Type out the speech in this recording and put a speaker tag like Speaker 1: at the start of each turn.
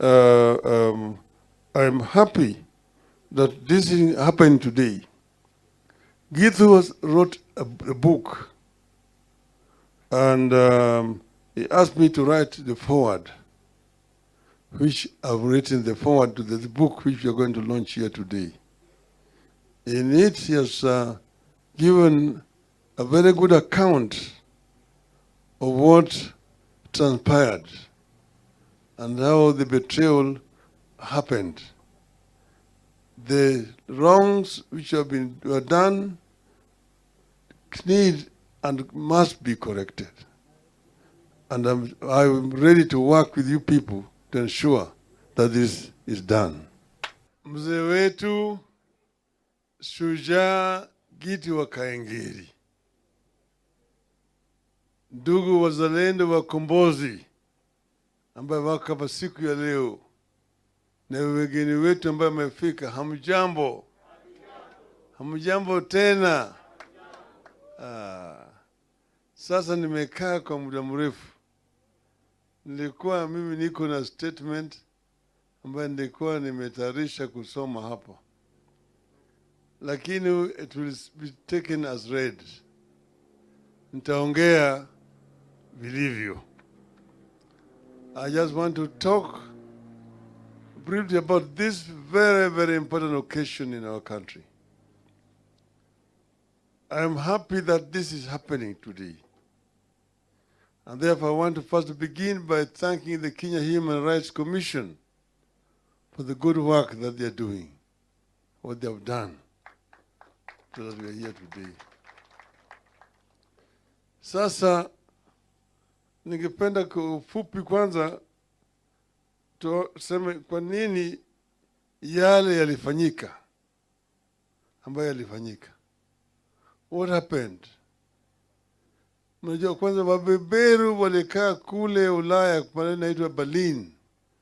Speaker 1: I'm happy that this is happened today. Githu wrote a book and he asked me to write the foreword, which I've written the foreword to the book which we are going to launch here today. In it, he has given a very good account of what transpired and how the betrayal happened. The wrongs which have been were done need and must be corrected. And I'm ready to work with you people to ensure that this is done. Mzee wetu Shujaa Giti wa Kahengeri, ndugu wazalendo wakombozi ambaye wako hapa siku ya leo na wageni wetu ambaye wamefika, hamjambo? Hamjambo tena. Ah, sasa nimekaa kwa muda mrefu, nilikuwa mimi niko na statement ambayo nilikuwa nimetayarisha kusoma hapa, lakini it will be taken as read. Nitaongea vilivyo. I just want to talk briefly about this very, very important occasion in our country. I am happy that this is happening today. And therefore, I want to first begin by thanking the Kenya Human Rights Commission for the good work that they are doing, what they have done, so that we are here today. Sasa ningependa kwa ufupi kwanza tuseme kwa nini yale yalifanyika ambayo yalifanyika. What happened? Mnajua, kwanza wabeberu walikaa kule Ulaya pale inaitwa Berlin.